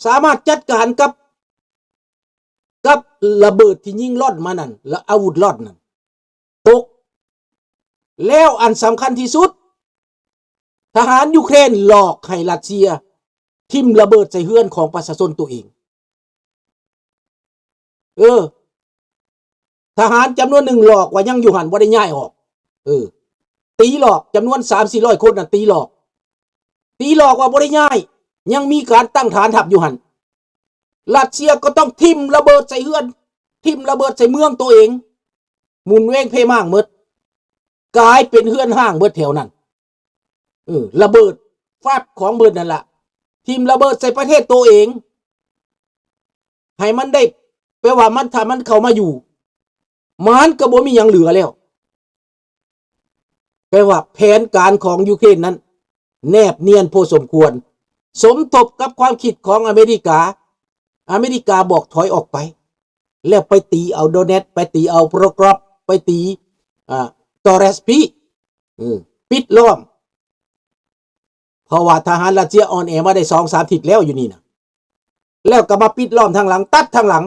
ສາມາດຈັດການກັບ ກັບລະເບີດທີ່ຍິງລ່ອນມານັ້ນ ແລະ ອາວຸດລ່ອນນັ້ນຕົກ. ແລ້ວອັນສຳຄັນທີ່ສຸດ, ທະຫານຢູເຄຣນຫຼອກໃຫ້ຣັດເຊຍຖິ້ມລະເບີດໃສ່ເຮືອນຂອງປະຊາຊົນໂຕເອງ. ເອີ, ທະຫານຈຳນວນໜຶ່ງຫຼອກວ່າຍັງຢູ່ຫັ້ນ ບໍ່ໄດ້ຍ້າຍອອກ. ເອີ, ຕີຫຼອກຈຳນວນສາມສີ່ຮ້ອຍຄົນນັ້ນ ຕີຫຼອກ, ຕີຫຼອກວ່າບໍ່ໄດ້ຍ້າຍ, ຍັງມີການຕັ້ງຖານທັບຢູ່ຫັ້ນ. ຣັດເຊຍກໍຕ້ອງຖິ້ມລະເບີດໃສ່ເຮືອນ, ຖິ້ມລະເບີດໃສ່ເມືອງໂຕເອງ, ໝູນເວງເພມ້າງໝົດ, ກາຍເປັນເຮືອນຮ້າງເບິດແຖວນັ້ນ. ເອີ, ລະເບີດແຟັບຂອງເພິ່ນນັ້ນລະ, ຖິ້ມລະເບີດໃສ່ປະເທດໂຕເອງ ໃຫ້ມັນໄດ້, ແປວ່າມັນ, ຖ້າມັນເຂົ້າມາຢູ່, ມັນກໍບໍ່ມີຫຍັງເຫຼືອແລ້ວ. ແປວ່າແຜນການຂອງຢູເຄຣນນັ້ນແນບນຽນພໍສົມຄວນ, ສົມທົບກັບຄວາມຄິດຂອງອາເມລິກາ. ອາເມລິກາບອກຖອຍອອກໄປ, ແລ້ວໄປຕີເອົາໂດເນັດ, ໄປຕີເອົາໂປຣກຣອບ, ໄປຕີ, ອາ, ໂຕເຣສພີ, ເອີ, ປິດລ້ອມ. ເພາະວ່າທະຫານຣັດເຊຍອ່ອນແອມາໄດ້ສອງສາມທິດແລ້ວຢູ່ນີ້ນະ, ແລ້ວກໍມາປິດລ້ອມທາງຫຼັງ, ຕັດທາງຫຼັງ.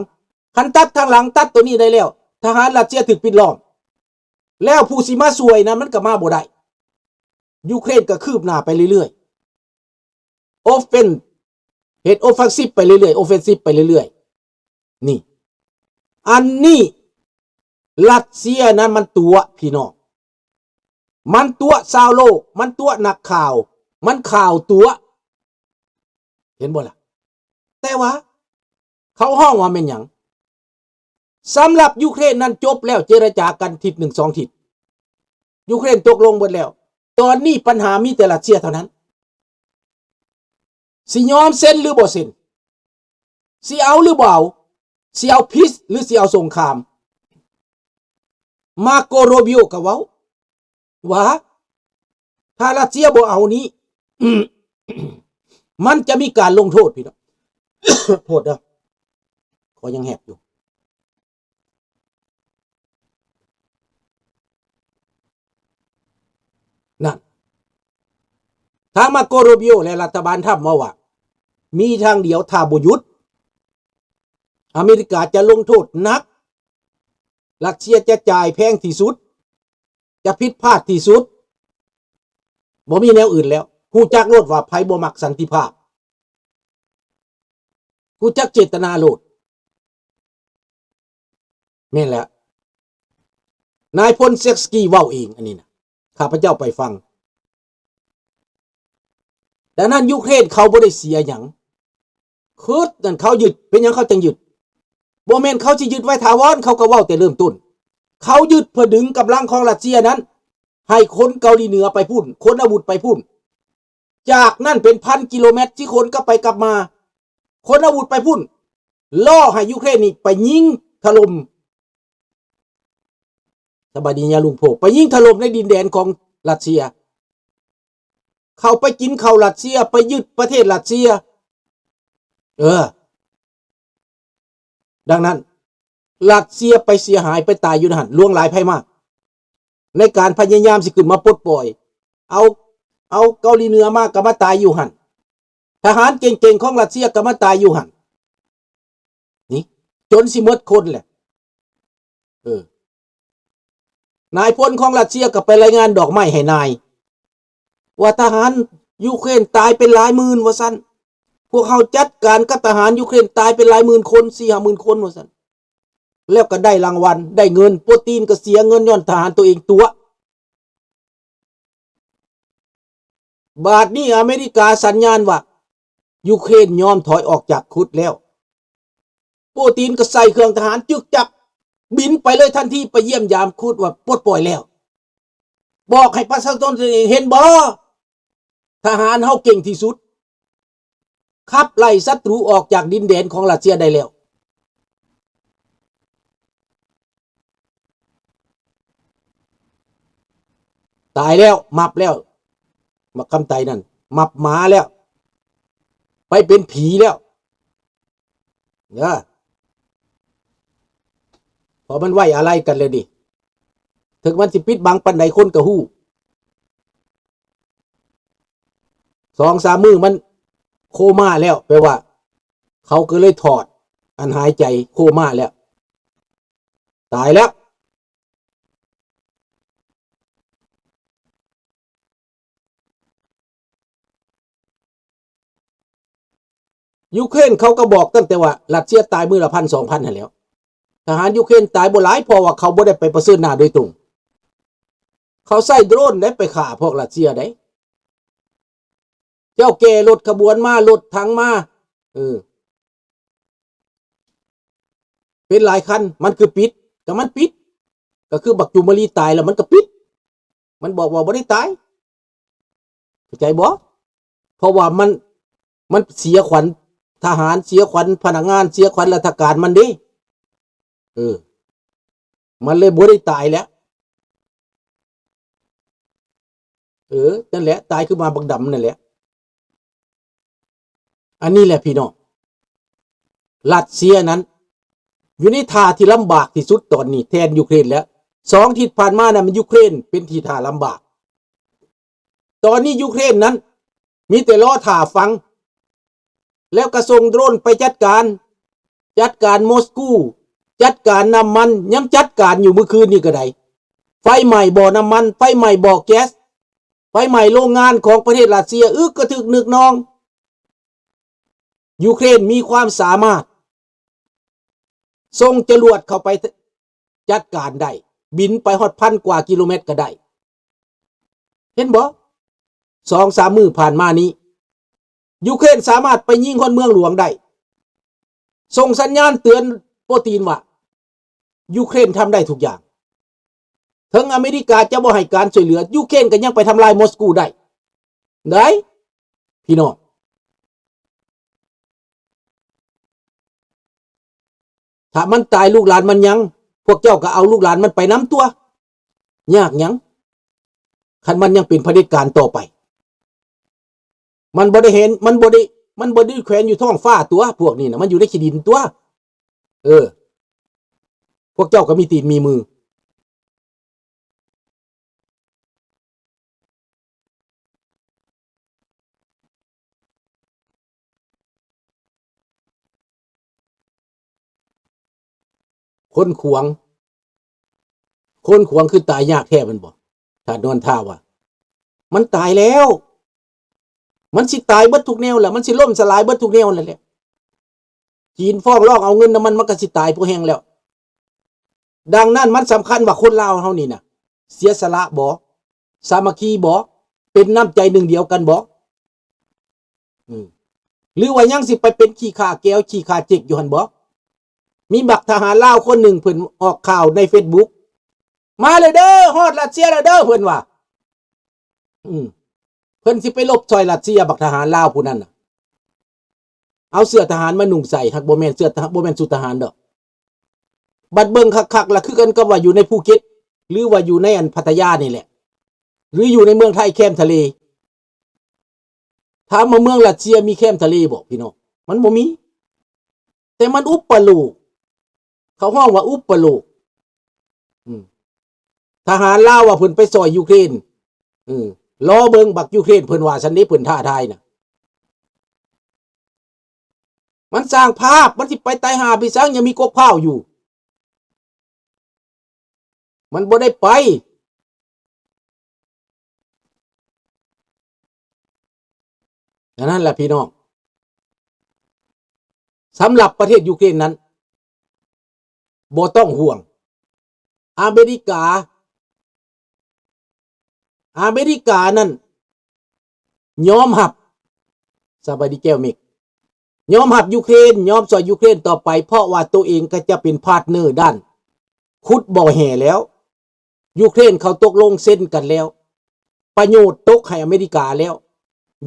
ຄັນຕັດທາງຫຼັງ, ຕັດໂຕນີ້ໄດ້ແລ້ວ, ທະຫານຣັດເຊຍຖືກປິດລ້ອມ, ແລ້ວຜູ້ຊິມາຊ່ວຍນັ້ນມັນກໍມາບໍ່ໄດ້. ຢູເຄຣນກໍຄືບໜ້າໄປເລື້ອຍໆ, ໂອເຟນ, ເຮັດໂອເຟນຊີບໄປເລື້ອຍໆ, ໂອເຟນຊີບໄປເລື້ອຍໆ. ນີ້, ອັນນີ້ ຣັດເຊຍນັ້ນມັນຕົວະ ພີ່ນ້ອງ, ມັນຕົວະຊາວໂລກ, ມັນຕົວະນັກຂ່າວ, ມັນຂ່າວຕົວະ, ເຫັນບໍ່ລະ? ແຕ່ວ່າເຂົາຮ້ອງວ່າແມ່ນຫຍັງ? ສຳລັບຢູເຄຣນນັ້ນຈົບແລ້ວ, ເຈລະຈາກັນທິດໜຶ່ງສອງທິດ, ຢູເຄຣນຕົກລົງເບິດແລ້ວ. ຕອນນີ້ປັນຫາມີແຕ່ຣັດເຊຍເທົ່ານັ້ນ. ຊິຍອມເຊັນຫຼືບໍ່ເຊັນ? ຊິເອົາຫຼືບໍ່ເອົາ? ຊິເອົາ peace ຫຼືຊິເອົາສົງຄາມ? ມາໂກ ໂຣບິໂອ ກໍເວົ້າວ່າ ຖ້າຣັດເຊຍບໍ່ເອົານີ້ ມັນຈະມີການລົງໂທດ ພີ່ນ້ອງ. ໂທດເດີ, ຂໍຍັງແຮບຢູ່. ນັ້ນ ທາງມາໂກ ໂຣບິໂອ ແລະ ລັດຖະບານທຳເວົ້າວ່າ ມີທາງດຽວ, ຖ້າບໍ່ຢຸດ, ອາເມລິກາຈະລົງໂທດໜັກ, ຣັດເຊຍຈະຈ່າຍແພງທີ່ສຸດ, ຈະຜິດພາດທີ່ສຸດ, ບໍ່ມີແນວອື່ນແລ້ວ. ຮູ້ຈັກໂລດວ່າໃຜບໍ່ມັກສັນຕິພາບ, ຮູ້ຈັກເຈດຕະນາໂລດ. ແມ່ນແລ້ວ, ນາຍພົນເຊັກສະກີເວົ້າເອງ, ອັນນີ້ນະ ຂ້າພະເຈົ້າໄປຟັງ. ດັ່ງນັ້ນ ຢູເຄຣນເຂົາບໍ່ໄດ້ເສຍຫຍັງ, ຄຶດນັ້ນເຂົາຍຶດ. ເປັນຫຍັງເຂົາຈຶ່ງຍຶດ? ບໍ່ແມ່ນເຂົາຊິຍຶດໄວ້ຖາວອນ, ເຂົາກໍເວົ້າແຕ່ເລີ່ມຕົ້ນ, ເຂົາຍຶດເພື່ອດຶງກຳລັງຂອງຣັດເຊຍນັ້ນ ໃຫ້ຂົນເກົາຫຼີເໜືອໄປພຸ້ນ, ຂົນອາວຸດໄປພຸ້ນ. ຈາກນັ້ນເປັນພັນກິໂລແມັດ ຊິຂົນກັບໄປກັບມາ, ຂົນອາວຸດໄປພຸ້ນ, ລໍໃຫ້ຢູເຄຣນນີ້ໄປຍິງຖະຫຼົ່ມ. ສະບາຍດີຍາລຸງໂພ, ໄປຍິງຖະຫຼົ່ມໃນດິນແດນຂອງຣັດເຊຍ, ເຂົ້າໄປກິນເຂົ້າຣັດເຊຍ, ໄປຍຶດປະເທດຣັດເຊຍ. ເອີ, ດັ່ງນັ້ນ ຣັດເຊຍໄປເສຍຫາຍ, ໄປຕາຍຢູ່ໃນຫັ້ນຫຼວງຫຼາຍໄພມາກ, ໃນການພະຍາຍາມຊິຂຶ້ນມາປົດປ່ອຍ, ເອົາ, ເອົາເກົາຫຼີເໜືອມາກໍມາຕາຍຢູ່ຫັ້ນ, ທະຫານເກັ່ງໆຂອງຣັດເຊຍກໍມາຕາຍຢູ່ຫັ້ນ. ນີ້ ຈົນຊິໝົດຄົນແຫຼະ. ເອີ, ນາຍພົນຂອງຣັດເຊຍກໍໄປລາຍງານດອກໄມ້ໃຫ້ນາຍ ວ່າທະຫານຢູເຄຣນຕາຍເປັນຫຼາຍໝື່ນວ່າຊັ້ນ, ພວກເຮົາຈັດການກັບທະຫານຢູເຄຣນຕາຍເປັນຫຼາຍໝື່ນຄົນ, ສີ່ຫ້າໝື່ນຄົນວ່າຊັ້ນ. ແລ້ວກໍໄດ້ລາງວັນ, ໄດ້ເງິນ, ປູຕິນກໍເສຍເງິນຍ້ອນທະຫານຕົວເອງຕົວະ. ບາດນີ້ອາເມລິກາສັນຍານວ່າ ຢູເຄຣນຍອມຖອຍອອກຈາກຄຸດແລ້ວ. ປູຕິນກໍໃສ່ເຄື່ອງທະຫານຈຶກຈັກ ບິນໄປເລີຍທັນທີ ໄປຢ້ຽມຢາມຄຸດວ່າປົດປ່ອຍແລ້ວ. ບອກໃຫ້ປະຊາຊົນເຫັນບໍ່? ທະຫານເຮົາເກັ່ງທີ່ສຸດ. ຂັບໄລ່ສັດຕູອອກຈາກດິນແດນຂອງຣັດເຊຍໄດ້ແລ້ວ. ຕາຍແລ້ວ, ມັບແລ້ວ, ບັກຄຳໄຕນັ້ນ, ມັບໝາແລ້ວ, ໄປເປັນຜີແລ້ວເດີ. ເພາະມັນໄວ້ອາໄລກັນແລ້ວນີ້, ເຖິງມັນຊິປິດບັງປານໃດຄົນກໍຮູ້. ສອງສາມມື້ມັນໂຄມາແລ້ວ, ແປວ່າ ເຂົາກໍເລີຍຖອດອັນຫາຍໃຈໂຄມ່າແລ້ວ ຕາຍແລ້ວ. ຢູເຄຣນເຂົາກໍບອກຕັ້ງແຕ່ວ່າຣັດເຊຍຕາຍມື້ລະພັນສອງພັນຫັ້ນແຫຼ້ວ. ທະຫານຢູເຄຣນຕາຍບໍ່ຫຼາຍ ເພາະວ່າເຂົາບໍ່ໄດ້ໄປປະເຊີນໜ້າໂດຍຕົງ. ເຂົາໃຊ້ໂດຣນໄດ້ໄປຂ້າພວກຣັດເຊຍໄດ໋. ເຈົ້າແກ່ລົດຂະບວນມາ ລົດຖັງມາ ເອີ ເປັນຫຼາຍຄັນ ມັນຄືປິດ ກໍມັນປິດ ກໍຄືບັກຈູມມະລີຕາຍແລ້ວມັນກໍປິດ ມັນບອກວ່າບໍ່ໄດ້ຕາຍ ເຂົ້າໃຈບໍ່? ເພາະວ່າມັນ ມັນເສຍຂວັນທະຫານ ເສຍຂວັນພະນັກງານ ເສຍຂວັນລັດຖະການມັນເດ້ ເອີ ມັນເລີຍບໍ່ໄດ້ຕາຍແຫຼະ ເອີ ນັ້ນແຫຼະ ຕາຍຄືໝາບັກດຳນັ້ນແຫຼະ. ອັນນີ້ແຫຼະພີ່ນ້ອງ ຣັດເຊຍນັ້ນຢູ່ໃນທ່າທີ່ລຳບາກທີ່ສຸດຕອນນີ້ແທນຢູເຄຣນແລ້ວ. ສອງທິດຜ່ານມານັ້ນ ແມ່ນຢູເຄຣນເປັນທີ່ທ່າລຳບາກ. ຕອນນີ້ຢູເຄຣນນັ້ນມີແຕ່ລໍຖ້າຟັງ ແລ້ວກໍສົ່ງໂດຣນໄປຈັດການ ຈັດການມົສກູ ຈັດການນ້ຳມັນ ຍັງຈັດການຢູ່ມື້ຄືນນີ້ກໍໄດ້. ໄຟໄໝ້ບໍ່ນ້ຳມັນ ໄຟໄໝ້ບໍ່ແກັສ ໄຟໄໝ້ໂລງງານຂອງປະເທດຣັດເຊຍ ອຶກກະທຶກນຶກນອງ. ຢູເຄຣນມີຄວາມສາມາດສົ່ງຈະຫຼວດເຂົ້າໄປ ຈັດການໄດ້ ບິນໄປຮອດພັນກວ່າກິໂລແມັດກໍໄດ້. ເຫັນບໍ່? ສອງສາມມື້ຜ່ານມານີ້ ຢູເຄຣນສາມາດໄປຍິງຮອດເມືອງຫຼວງໄດ້ ສົ່ງສັນຍານເຕືອນໂປຕີນວ່າ ຢູເຄຣນທຳໄດ້ທຸກຢ່າງ. ເຖິງອາເມລິກາຈະບໍ່ໃຫ້ການຊ່ວຍເຫຼືອ ຢູເຄຣນກໍຍັງໄປທຳລາຍມົສກູໄດ້ ໄດ້ພີ່ນ້ອງ. ຖ້າມັນຕາຍລູກຫຼານມັນຍັງ ພວກເຈົ້າກໍເອົາລູກຫຼານມັນໄປນຳຕົວະ ຍາກຫຍັງ? ຄັນມັນຍັງເປັນຜະເດັດການຕໍ່ໄປ ມັນບໍ່ໄດ້ເຫັນ ມັນບໍ່ໄດ້ ມັນບໍ່ໄດ້ແຂວນຢູ່ທ້ອງຟ້າຕົວະ ພວກນີ້ນະ ມັນຢູ່ໃນຂີ້ດິນຕົວະ. ເອີ ພວກເຈົ້າກໍມີຕີນມີມື. ຄົນຂວາງ ຄົນຂວາງຄືຕາຍຍາກແທ້ແມ່ນບໍ່? ທ່ານນວນທາວ່າ ມັນຕາຍແລ້ວ ມັນຊິຕາຍເບິດທຸກແນວແຫຼະ ມັນຊິລົ້ມສະຫຼາຍເບິດທຸກແນວນັ້ນແຫຼະ. ຈີນຟ້ອງຮ້ອງເອົາເງິນນຳມັນ ມັນກໍຊິຕາຍພໍແຮງແລ້ວ. ດັ່ງນັ້ນມັນສຳຄັນວ່າຄົນລາວເຮົານີ້ນະ ເສຍສະຫຼະບໍ່? ສາມັກຄີບໍ່? ເປັນນ້ຳໃຈໜຶ່ງດຽວກັນບໍ່? ອືມ ຫຼືວ່າຍັງຊິໄປເປັນຂີ້ຂ້າແກວ ຂີ້ຂ້າເຈັກຢູ່ຫັ້ນບໍ່? ມີບັກທະຫານລາວຄົນໜຶ່ງ ເພິ່ນອອກຂ່າວໃນເຟສບຸກ ມາແລ້ວເດີ ຮອດຣັດເຊຍແລ້ວເດີ ເພິ່ນວ່າ ອືມ ເພິ່ນຊິໄປລົບຊ່ອຍຣັດເຊຍ ບັກທະຫານລາວຜູ້ນັ້ນນະ ເອົາເສື້ອທະຫານມານຸ່ງໃສ່ ຫາກບໍ່ແມ່ນເສື້ອ ບໍ່ແມ່ນຊຸດທະຫານດອກ. ບັດເບິ່ງຄັກໆ ລະຄືກັນກັບວ່າຢູ່ໃນພູເກັດ ຫຼືວ່າຢູ່ໃນອັນພັດທະຍານີ້ແຫຼະ ຫຼືຢູ່ໃນເມືອງໄທແຄມທະເລ. ຖາມວ່າເມືອງຣັດເຊຍມີແຄມທະເລບໍ່ພີ່ນ້ອງ? ມັນບໍ່ມີ. ແຕ່ມັນອຸປະໂລກ ເຂົາຮ້ອງວ່າອຸປະໂລກ. ອືມ ທະຫານລາວວ່າເພິ່ນໄປຊ່ອຍຢູເຄຣນ. ເອີ ລໍເບິ່ງບັກຢູເຄຣນ ເພິ່ນວ່າຊັ້ນເດ້ ເພິ່ນທ້າທາຍນະ. ມັນສ້າງພາບ ມັນຊິໄປຕາຍຫ່າໄປສັງ ຍັງມີກົກພ້າວຢູ່. ມັນບໍ່ໄດ້ໄປ. ອັນນັ້ນແຫຼະພີ່ນ້ອງ ສຳລັບປະເທດຢູເຄຣນນັ້ນ ບໍ່ຕ້ອງຫ່ວງ. ອາເມລິກາ ອາເມລິການັ້ນຍອມຮັບ ສະບາຍດີແກ້ວເມັກ ຍອມຮັບຢູເຄຣນ ຍອມຊ່ອຍຢູເຄຣນຕໍ່ໄປ ເພາະວ່າໂຕເອງກໍຈະເປັນພາດເນີດ້ານຂຸດບໍ່ແຮ່ແລ້ວ. ຢູເຄຣນເຂົາຕົກລົງເຊັນກັນແລ້ວ ປະໂຫຍດຕົກໃຫ້ອາເມລິກາແລ້ວ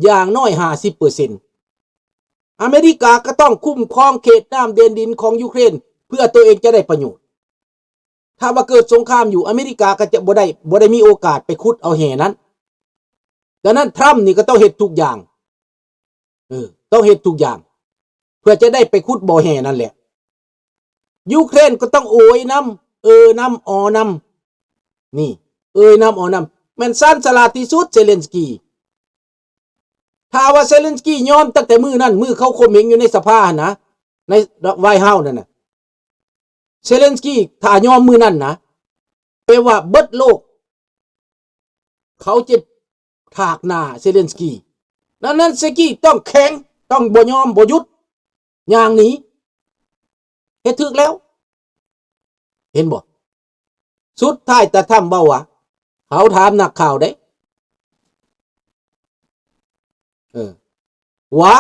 ຢ່າງໜ້ອຍຫ້າສິບເປີເຊັນ. ອາເມລິກາກໍຕ້ອງຄຸ້ມຄອງເຂດນ້ຳແດນດິນຂອງຢູເຄຣນ ເພື່ອໂຕເອງຈະໄດ້ປະໂຫຍດ. ຖ້າວ່າເກີດສົງຄາມຢູ່ ອາເມລິກາກໍຈະບໍ່ໄດ້ ບໍ່ໄດ້ມີໂອກາດໄປຂຸດເອົາແຮ່ນັ້ນ. ດັ່ງນັ້ນ ທຣຳນີ້ກໍຕ້ອງເຮັດທຸກຢ່າງ ເອີ ຕ້ອງເຮັດທຸກຢ່າງ ເພື່ອຈະໄດ້ໄປຂຸດບໍ່ແຮ່ນັ້ນແຫຼະ. ຢູເຄຣນກໍຕ້ອງໂອຍນຳ ເອີນຳ ອໍນຳ ນີ້ ເອີນຳ ອໍນຳ ແມ່ນຊານສະຫຼາດທີ່ສຸດ ເຊເລັນສກີ. ຖ້າວ່າເຊເລັນສກີຍອມຕັ້ງແຕ່ມື້ນັ້ນ ມື້ເຂົາຂົ່ມເຫງຢູ່ໃນສະພາຫັ້ນນະ ໃນ White House ນັ້ນນະ. ເຊເລັນສກີຖ້າຍອມມື້ນັ້ນນະ ແປວ່າເບິດໂລກ ເຂົາຈະຖາກໜ້າເຊເລັນສກີ. ດັ່ງນັ້ນ ເຊເລັນສກີຕ້ອງແຂງ, ຕ້ອງບໍ່ຍອມ, ບໍ່ຢຸດ, ຍ່າງໜີ. ເຮັດຖືກແລ້ວ. ເຫັນບໍ່? ສຸດທ້າຍຕາທຳເວົ້າວ່າ ເຂົາຖາມນັກຂ່າວເດ້ ເອີ ວ່າ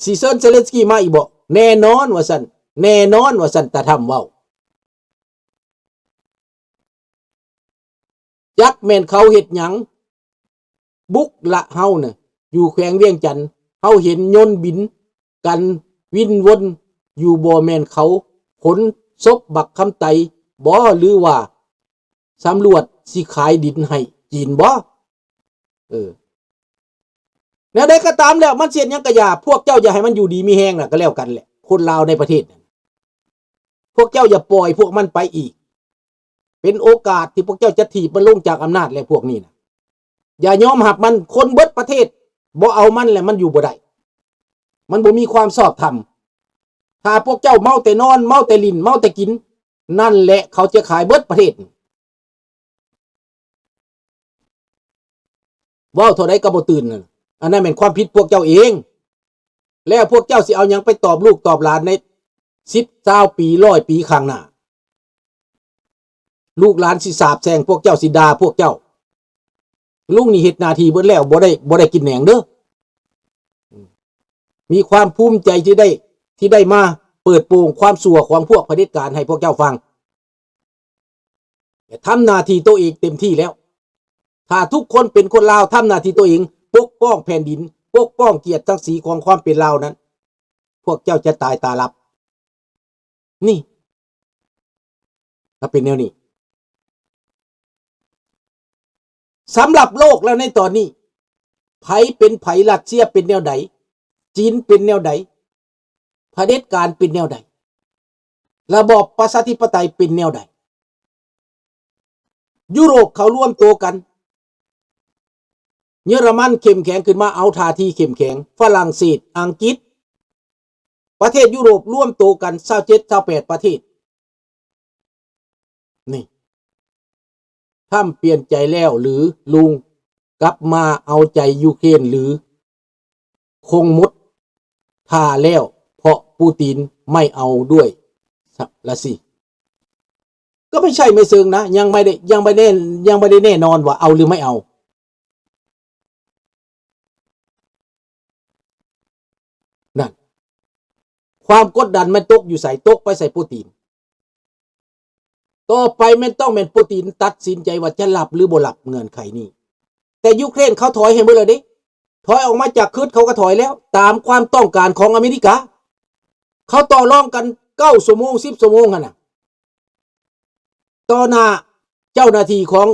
ຊິເຊີນເຊເລັນສກີມາອີກບໍ່? ແນ່ນອນວ່າຊັ້ນ, ແນ່ນອນວ່າຊັ້ນ, ຕາທຳເວົ້າ. ຈັກແມ່ນເຂົາເຮັດຫຍັງ ບຸກລະເຮົານະ ຢູ່ແຂວງວຽງຈັນ ເຮົາເຫັນຍົນບິນກັນວິນວົນຢູ່ ບໍ່ແມ່ນເຂົາຂົນສົບບັກຄຳໄຕບໍ ຫຼືວ່າສຳຫຼວດຊິຂາຍດິນໃຫ້ຈີນບໍ? ເອີ ແນວໃດກໍຕາມແລ້ວ ມັນຊິເຮັດຫຍັງກໍຢ່າ ພວກເຈົ້າຢ່າໃຫ້ມັນຢູ່ດີມີແຮງນະ ກໍແລ້ວກັນແຫຼະ. ຄົນລາວໃນປະເທດນັ້ນ ພວກເຈົ້າຢ່າປ່ອຍພວກມັນໄປອີກ. ເປັນໂອກາດທີ່ພວກເຈົ້າຈະຖີບມັນລົງຈາກອຳນາດແຫຼະ ພວກນີ້ນະ. ຢ່າຍອມຮັບມັນ, ຄົນເບິດປະເທດບໍ່ເອົາມັນແຫຼະ ມັນຢູ່ບໍ່ໄດ້. ມັນບໍ່ມີຄວາມຊອບທຳ. ຖ້າພວກເຈົ້າເມົາແຕ່ນອນ, ເມົາແຕ່ຫຼິ້ນ, ເມົາແຕ່ກິນ, ນັ້ນແຫຼະເຂົາຈະຂາຍເບິດປະເທດ. ເວົ້າເທົ່າໃດກໍບໍ່ຕື່ນນັ້ນ ອັນນັ້ນແມ່ນຄວາມຜິດພວກເຈົ້າເອງ. ແລ້ວພວກເຈົ້າຊິເອົາຫຍັງໄປຕອບລູກຕອບຫຼານໃນສິບ ຊາວປີ ຮ້ອຍປີຂ້າງໜ້າ? ລູກຫຼານຊິສາບແຊ່ງພວກເຈົ້າ, ຊິດ່າພວກເຈົ້າ. ລຸງນີ້ເຮັດໜ້າທີ່ເບິດແລ້ວ, ບໍ່ໄດ້, ບໍ່ໄດ້ກິນແໜງເດີ້. ມີຄວາມພູມໃຈທີ່ໄດ້, ທີ່ໄດ້ມາເປີດໂປງຄວາມຊົ່ວຂອງພວກຜະເດັດການໃຫ້ພວກເຈົ້າຟັງ. ແລະ ທຳໜ້າທີ່ໂຕເອງເຕັມທີ່ແລ້ວ. ຖ້າທຸກຄົນເປັນຄົນລາວ, ທຳໜ້າທີ່ໂຕເອງ, ປົກປ້ອງແຜ່ນດິນ, ປົກປ້ອງກຽດສັກສີຂອງຄວາມເປັນລາວນັ້ນ, ພວກເຈົ້າຈະຕາຍຕາຫຼັບ. ນີ້ ກໍເປັນແນວນີ້. ສຳລັບໂລກແລ້ວໃນຕອນນີ້, ໃຜເປັນໃຜ, ຣັດເຊຍເປັນແນວໃດ, ຈີນເປັນແນວໃດ, ຜະເດັດການເປັນແນວໃດ, ລະບອບປະຊາທິປະໄຕເປັນແນວໃດ? ຢູໂຣບເຂົາລວມໂຕກັນ, ເຢຍລະມັນເຂັ້ມແຂງຂຶ້ນມາ, ເອົາທ່າທີເຂັ້ມແຂງ, ຝຣັ່ງເສດ, ອັງກິດ, ປະເທດຢູໂຣບລວມໂຕກັນ ຊາວເຈັດ ຊາວແປດປະເທດ. ນີ້ ທຳປ່ຽນໃຈແລ້ວຫຼື ລຸງກັບມາເອົາໃຈຢູເຄຣນຫຼື ຄົງໝົດທ່າແລ້ວ ເພາະປູຕິນໄມ່ເອົາດ້ວຍລະຊິ. ກໍໄມ່ໃຊ່ໄມ່ເຊີງນະ, ຍັງໄມ່ໄດ້, ຍັງໄມ່ແນ່, ຍັງໄມ່ໄດ້ແນ່ນອນວ່າເອົາຫຼືໄມ່ເອົາ. ນັ້ນ ຄວາມກົດດັນມັນຕົກຢູ່ໃສ? ຕົກໄປໃສ່ປູຕິນ. ຕໍ່ໄປແມ່ນຕ້ອງແມ່ນປູຕິນຕັດສິນໃຈວ່າຈະຮັບຫຼືບໍ່ຮັບເງື່ອນໄຂນີ້. ແຕ່ຢູເຄຣນເຂົາຖອຍໃຫ້ເບິດແລ້ວເດ້. ຖອຍອອກມາຈາກຄຶດເຂົາກໍຖອຍແລ້ວ ຕາມຄວາມຕ້ອງການຂອງອາເມລິກາ. ເຂົາຕໍ່ລອງກັນເກົ້າຊົ່ວໂມງ ສິບຊົ່ວໂມງຫັ້ນນະ ຕໍ່ໜ້າເຈົ້າໜ້າທີ່ຂອງ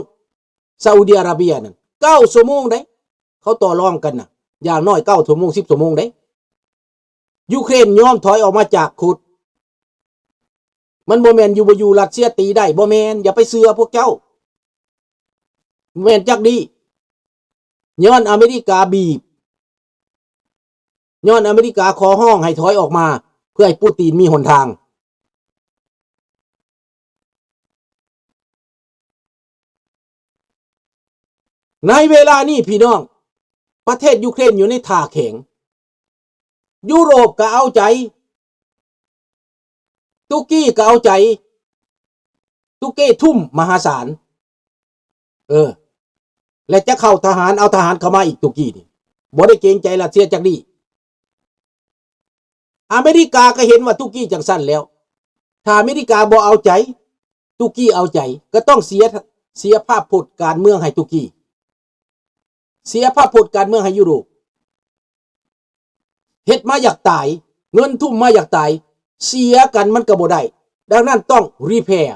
ຊາອຸດີອາຣາເບຍນັ້ນ ເກົ້າຊົ່ວໂມງເດ້. ເຂົາຕໍ່ລອງກັນນະ ຢ່າງໜ້ອຍເກົ້າຊົ່ວໂມງ ສິບຊົ່ວໂມງເດ້. ຢູເຄຣນຍອມຖອຍອອກມາຈາກຄຸດ. ມັນບໍ່ແມ່ນຢູ່ບໍ່ຢູ່ ຣັດເຊຍຕີໄດ້, ບໍ່ແມ່ນ, ຢ່າໄປເຊື່ອພວກເຈົ້າ. ບໍ່ແມ່ນຈັກດີ້. ຍ້ອນອາເມລິກາບີບ, ຍ້ອນອາເມລິກາຂໍຮ້ອງໃຫ້ຖອຍອອກມາ ເພື່ອໃຫ້ປູຕິນມີຫົນທາງ. ໃນເວລານີ້ພີ່ນ້ອງ, ປະເທດຢູເຄຣນຢູ່ໃນທ່າແຂງ. ຢູໂຣບກໍເອົາໃຈ, ຕຸກກີກໍເອົາໃຈ, ຕຸກກີທຸ່ມມະຫາສານ. ເອີ ແລະ ຈະເຂົ້າທະຫານ, ເອົາທະຫານເຂົ້າມາອີກ, ຕຸກກີນີ້ບໍ່ໄດ້ເກງໃຈຣັດເຊຍຈັກດີ້. ອາເມລິກາກໍເຫັນວ່າຕຸກກີຈັ່ງຊັ້ນແລ້ວ. ຖ້າອາເມລິກາບໍ່ເອົາໃຈ, ຕຸກກີເອົາໃຈ, ກໍຕ້ອງເສຍ, ເສຍພາບພົດການເມືອງໃຫ້ຕຸກກີ, ເສຍພາບພົດການເມືອງໃຫ້ຢູໂຣບ. ເຮັດມາຢາກຕາຍ, ເງິນທຸ່ມມາຢາກຕາຍ, ເສຍກັນມັນກໍບໍ່ໄດ້. ດັ່ງນັ້ນຕ້ອງ repair.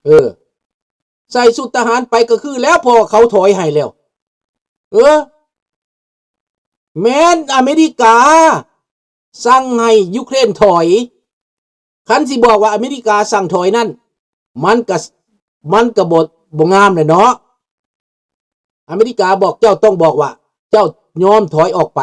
ເອີ ໃສ່ຊຸດທະຫານໄປກໍຄືແລ້ວ, ເພາະວ່າເຂົາຖອຍໃຫ້ແລ້ວ. ເອີ ແມ່ນອາເມລິກາສັ່ງໃຫ້ຢູເຄຣນຖອຍ. ຄັນຊິບອກວ່າອາເມລິກາສັ່ງຖອຍນັ້ນ, ມັນກະ, ມັນກະບໍ່, ບໍ່ງາມແຫຼະເນາະ. ອາເມລິກາບອກເຈົ້າ, ຕ້ອງບອກວ່າເຈົ້າຍອມຖອຍອອກໄປ.